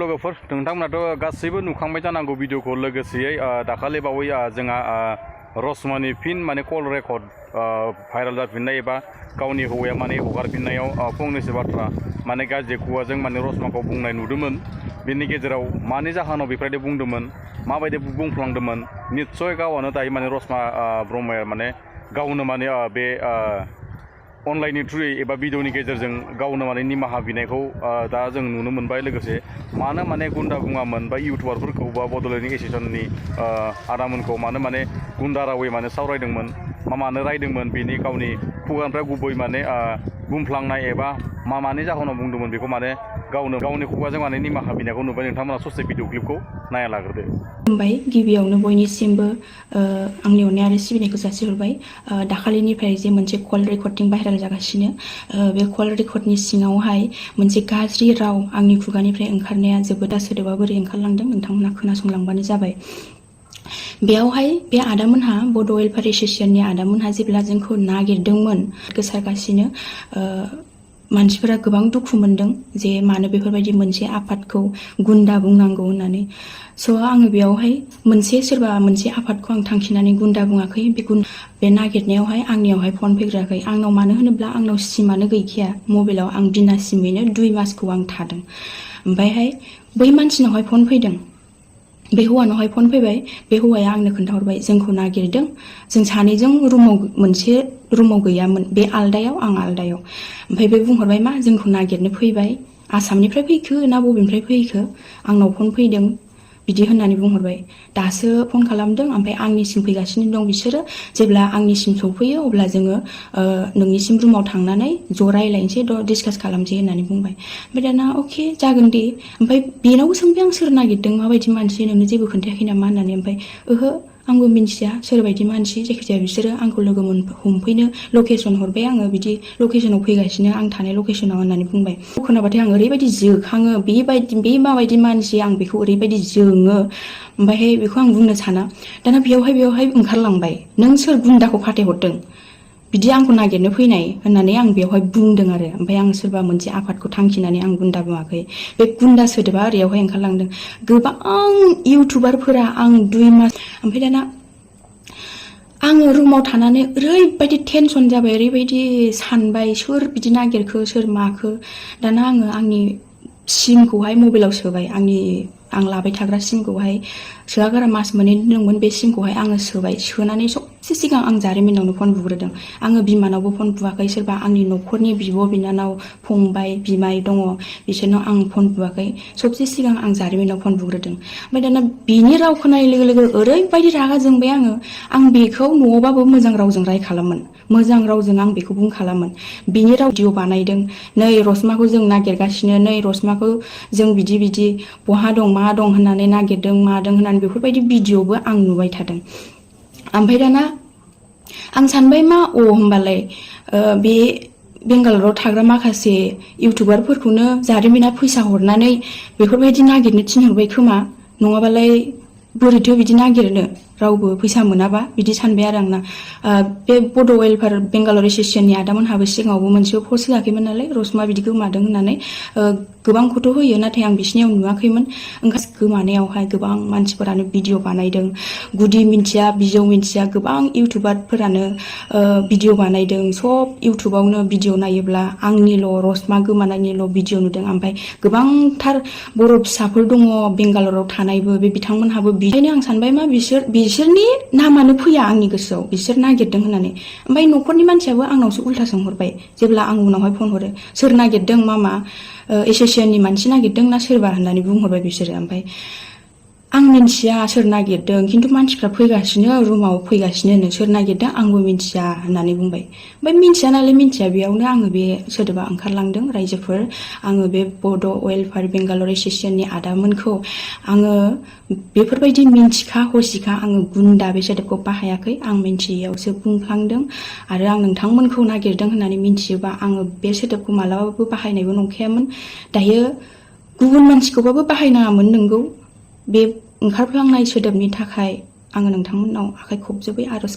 लोगोफोर नोंथांमोनाथ' गासैबो नुखांबाय जानांगौ भिडिअखौ लोगोसेयै दाखालि बावै जोंहा रसमानि फिन माने कल रेकर्ड भाइरेल जाफिननाय एबा गावनि हौवाया माने हगारफिननायाव फंनैसो बाथ्रा माने गाज्रि खुगाजों माने रसमाखौ बुंनाय नुदोंमोन। बेनि गेजेराव मानि जाहोनाव बेफोरबायदि बुंदोंमोन माबायदि बुंफ्लांदोंमोन निस्सय गावआनो दायो माने रसमा ब्रह्मया माने गावनो माने बे अनलाइननि थ्रुयै एबा भिडिअनि गेजेरजों गावनो माने निमाहा बिनायखौ दा जों नुनो मोनबाय। लोगोसे मानो माने गुन्दा बुङामोन बा इउटुबारफोरखौ बा बड'लेण्ड एस'सिएशननि आदामोनखौ मानो माने गुन्दा रावै माने सावरायदोंमोन मानो रायदोंमोन बेनि गावनि खुगानिफ्राय गुबै माने बुंफ्लांनाय एबा मानि जाहोनाव बुंदोंमोन बेखौ माने गावनि खुगाजों माने निमाहा बिनायखौ नुबाय। नोंथांमोना ससे भिडिअ क्लिपखौ नायना लाग्रोदो। खुलुमबाय गिबियावनो बयनिसिमबो आंनि अननाय आरो सिबिनायखौ जासिहरबाय। दाखालिनिफ्राय जे मोनसे कल रेकर्डिं भाइरेल जागासिनो बे कल रेकर्डनि सिङावहाय मोनसे गाज्रि राव आंनि खुगानिफ्राय ओंखारनाया जोबोद सोदोबा बोरै ओंखारलांदों नोंथांमोना खोनासंलांबानो जाबाय। बेयावहाय बे आदामोनहा बड' वेलफेयार एस'सिएशननि आदामोनहा जेब्ला जोंखौ नागिरदोंमोन गोसारगासिनो मानसिफोरा गोबां दुखु मोनदों जे मानो बेफोरबायदि मोनसे आफादखौ गुन्दा बुंनांगौ होननानै। स' आङो बेयावहाय सोरबा मोनसे आफादखौ आं थांखिनानै गुन्दा बुङाखै। बे नागिरनायावहाय आंनियावहाय फन फैग्राखै आंनाव, मानो होनोब्ला आंनाव सिमानो गैखाया मबाइलाव। आं बिना सिमैनो 2 मासखौ आं थादों। ओमफ्रायहाय बै मानसिनावहाय फन फैदों, बे हौवानावहाय फन फैबाय। बे हौवाया आंनो खोन्थाहरबाय जोंखौ नागिरदों, जों सानैजों मोनसे रुमाव गैयामोन, बे आलदायाव आं आलदायाव। ओमफ्राय बे बुंहरबाय मा जोंखौ नागिरनो फैबाय, आसामनिफ्राय फैखो ना बबेनिफ्राय फैखो आंनाव फन फैदों बिदि होननानै बुंहरबाय। दासो फन खालामदों ओमफ्राय आंनिसिम फैगासिनो दं बिसोरो। जेब्ला आंनिसिम सफैयो अब्ला जोङो नोंनिसिम रुमाव थांनानै ज' रायलायनोसै डिसकास खालामसै होननानै बुंबाय। ओमफ्राय दाना अके जागोन दे। ओमफ्राय बेनावबो सोंबाय आं सोर नागिरदों माबायदि मानसि, नोंनो जेबो खोन्थायाखै नामा होननानै। ओमफ्राय ओहो आंबो मिन्थिया सोरबायदि मानसि, जायखिजाया बिसोरो आंखौ लोगो हमफैनो लकेसन हरबाय, आङो बिदि लकेसनाव फैगासिनो आं थानाय लकेसनाव होननानै बुंबाय। खोनाबाथाय आं ओरैबायदि जोखाङो, बे माबायदि मानसि आं बेखौ ओरैबायदि जोङो। ओमफ्रायहाय बेखौ आं बुंनो साना। दाना बेयावहाय ओंखारलांबाय नों सोर गुन्दाखौ फाथायहरदों बिदि आंखौ नागिरनो फैनाय होननानै आं बेवहाय बुंदों आरो। ओमफ्राय आं सोरबा मोनसे आफादखौ थांखिनानै आं गुन्दा बुङाखै। बे गुन्दा सोदोबा ओरैयावहाय ओंखारलांदों। गोबां इउटुबारफोरा आं 2 मास, ओमफ्राय दाना आङो रुमाव थानानै ओरैबायदि टेनसन जाबाय, ओरैबायदि सानबाय सोर बिदि नागिरखो सोर माखो। दाना आङो आंनि सिमखौहाय मबाइलाव सोबाय, आं लाबाय थाग्रा सिमखौहाय सोआगारा मास मोननै दंमोन। बे सिमखौहाय आङो सोबाय, सोनानै सबसे सिगां आं जारिमिनावनो फन बुग्रोदों। आङो बिमानावबो फन बुआखै, सोरबा आंनि न'खरनि बिब' बिनानाव फंबाय बिमाय दङ बिसोरनाव आं फन बुआखै। सबसे सिगां आं जारिमिनाव फन बुग्रोदों। ओमफ्राय दाना बिनि राव खोनानाय लोगो लोगो ओरैबायदि रागा जोंबाय आङो। आं बेखौ न'आवबाबो मोजां रावजों रायखालामोन, मोजां रावजों आं बेखौ बुंखालामोन। बिनि राव भिडिअ बानायदों, नै रसमाखौ जों नागिरगासिनो, नै रसमाखौ जों बिदि बहा दं मा दं होननानै नागिरदों मादों होननानै बेफोरबायदि भिडिअबो आं नुबाय थादों। ओमफ्राय दाना आं सानबाय मा होमबालाय बे बेंगालराव थाग्रा माखासे इउटुबारफोरखौनो जारिमिना फैसा हरनानै बेफोरबायदि नागिरनो थिनहरबाय खोमा, नङाबालाय बोरैथो बिदि नागिरनो रावबो फैसा मोनाबा, बिदि सानबाय आरो आंना। बे बड' वेलफेयार बेंगालर एस'सिएशननि आदामोनहाबो सिगाङावबो मोनसेबो पस्ट होआखैमोन नालाय रसमा बिदि गोमादों होननानै। गोबांखौथ' होयो नाथाय आं बिसिनियाव नुवाखैमोन। ओंखायनो गोमानायावहाय गोबां मानसिफोरानो भिडिअ बानायदों, गुदि मिन्थिया बिजौ मिन्थिया गोबां इउटुबारफोरानो भिडिअ बानायदों। सब इउटुबावनो भिडिअ नायोब्ला आंनिल' रसमा गोमानायनिल' भिडिअ नुदों। ओमफ्राय गोबांथार बर' फिसाफोर दङ बेंगालराव थानायबो, बे बिथांमोनहाबो। बेखायनो आं सानबाय मा बिसोरनि नामानो फैया आंनि गोसोआव, बिसोर नागिरदों होननानै। ओमफ्राय न'खरनि मानसियाबो आंनावसो उल्था सोंहरबाय जेब्ला आं उनावहाय फन हरो, सोर नागिरदों मा एस'सिएशननि मानसि नागिरदों ना सोरबा होननानै बुंहरबाय बिसोरो। ओमफ्राय आं मिन्थिया सोर नागिरदों, खिन्थु मानसिफ्रा फैगासिनो रुमाव फैगासिनो, सोर नागिरदों आंबो मिन्थिया होननानै बुंबाय। ओमफ्राय मिन्थिया नालाय मिन्थिया, बेयावनो आङो बे सोदोबा ओंखारलांदों। रायजोफोर, आङो बे बड' वेलफेयार बेंगालर एस'सिएशननि आदामोनखौ आङो बेफोरबायदि मिन्थिखा हसिखा आङो गुन्दा बे सोदोबखौ बाहायाखै। आं मिन्थियैयावसो बुंफ्लांदों। आरो आं नोंथांमोनखौ नागिरदों होननानै मिन्थियोबा आङो बे सोदोबखौ मालाबाबो बाहायनायबो नंखायामोन। दायो गुबुन मानसिखौबाबो बाहायनाङामोन नोंगौ। बे ओंखारफ्लांनाय सोदोबनि थाखाय आङो नोंथांमोननाव आखाइ खबजोबै आर'ज